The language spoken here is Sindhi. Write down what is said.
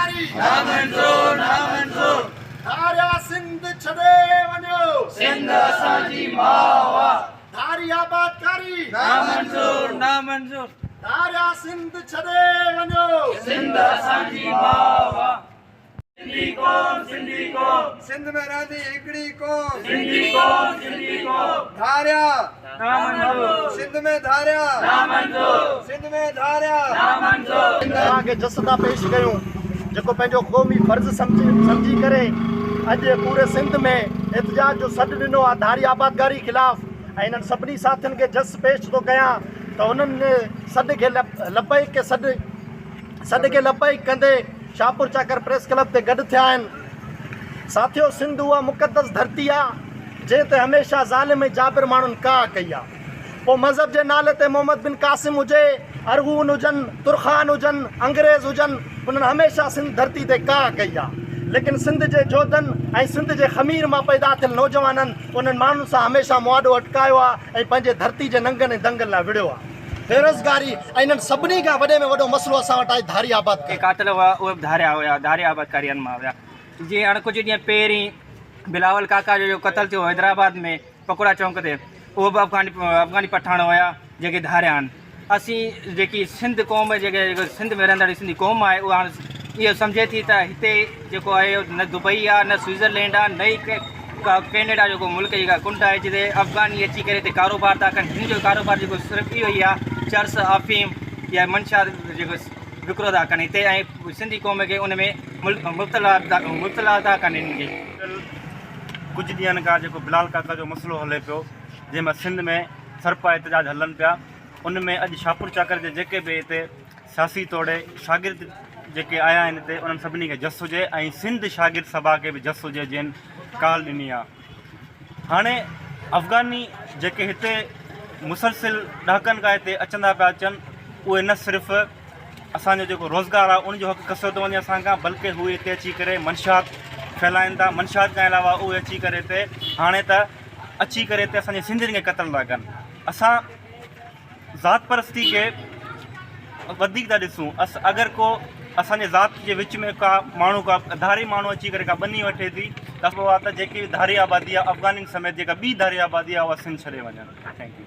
آبادڪاري نامنظور نامنظور. ڌاريا سنڌ ڇڏي وڃو. سنڌ اسان جي ماء آ. ڌاري آبادڪاري نامنظور نامنظور. ڌاريا سنڌ ڇڏي وڃو. سنڌ اسان جي ماء آ. سنڌي قوم سنڌي قوم. سنڌ ۾ رهندي هڪڙي قوم. سنڌي قوم سنڌي قوم. ڌاريا نامنظور. سنڌ ۾ ڌاريا نامنظور. سنڌ ۾ ڌاريا نامنظور. توهان کي جس ٿا پيش ڪيون جيڪو پنهنجو قومي فرض سمجهي ڪري اڄ پوري سنڌ ۾ احتجاج جو سڏ ڏنو آهي ڌاري آبادگاري خلاف ۽ انهن سڀني ساٿين کي جس پيش ٿو ڪيان ته انهن سڏ کي لبيڪ کي سڏ سڏ کي لبيڪ ڪندي شاهپور چاڪر پريس ڪلب تي گڏ ٿيا آهن. ساٿيو سنڌ اها مقدس ڌرتي آ جنهن تي هميشه ظالم ۽ جابر ماڻهن ڪاهه ڪئي آ. پوء مذهب جي نالي تي محمد بن قاسم هجي، ارغون هجن، ترخان هجن، انگريز هجن انهن هميشه سنڌ ڌرتي تي ڪاهه ڪئي آ. ليڪن سنڌ جي جوڌن ۽ سنڌ جي خمير مان پيدا ٿيل نوجوانن انهن ماڻهن سان هميشه مهاڏو اٽڪايو آ ۽ پنهنجي ڌرتي جي ننگن ۽ دنگن لاء وڙهيو آ. بيروزگاري ۽ انهن سڀني کان وڏي ۾ وڏو مسئلو اسان وٽ آهي ڌاري آبادڪاري. قاتل هئا اهي به ڌاريا هيا ڌاري آبادڪارين مان هيا جيئن هاڻي ڪجهه ڏينهن پهرين بلاول ڪاڪا جو جو قتل ٿيو حيدرآباد ۾ پڪوڙا چونڪ تي اهو به افغاني افغاني پٺاڻ هيا جيڪي ڌاريا آهن اسين جيڪي سنڌ قوم جيڪي سنڌ ۾ رهندڙ سنڌي قوم آهي اها هاڻي اهو سمجهي ٿي ته هتي جيڪو آهي نه دبئي آهي نه سوئزرلينڊ آهي نه ئي ڪينيڊا جيڪو ملڪ جي ڪنڊ آهي جتي افغاني اچي ڪري هتي ڪاروبار ٿا ڪن هن جو ڪاروبار جيڪو صرف اهو ئي آهي چرس آفيم يا منشيات جيڪو وڪرو ٿا ڪن هتي ۽ سنڌي قوم کي ان ۾ مبتلا مبتلا ٿا ڪن هن کي. ڪجهه ڏينهن کان جيڪو بلال ڪاڪا جو مسئلو هلي پيو جنهن ۾ سنڌ ۾ سرپا احتجاج هلن پيا ان ۾ اڄ شاهپور چاڪر جي جيڪي به هتي سياسي توڙي شاگرد جيڪي آيا آهن هتي انهن سڀني کي جس هجي ۽ سنڌ شاگرد سڀا کي به جس هجي جن ڪال ڏني آ هاڻي افغاني جيڪي هتي مسلسل ڏهاڪن کان هتي اچندا پيا اچن اهي نه صرف اسانجو جيڪو روزگار آ ان جو حق کسيو ٿو وڃي اسان کان بلڪه هو هتي اچي ڪري منشيات ڦهلائن ٿا منشيات کان علاوه اهي اچي ڪري هتي هاڻي ته اچي ڪري هتي اسانجي سنڌين کي قتل ٿا ڪن اسان ذات پرستي کي وڌيڪ ٿا ڏسون اس اگر ڪو اسان جي ذات جي وچ ۾ ڪا ماڻهو ڪا ڌاري ماڻهو اچي ڪري ڪا ٻني وٺي ٿي ته اهو آ ته جيڪي به ڌاري آبادي آ افغانين سميت جيڪا ٻي ڌاري آبادي آ اها سنڌ ڇڏي وڃن thank you.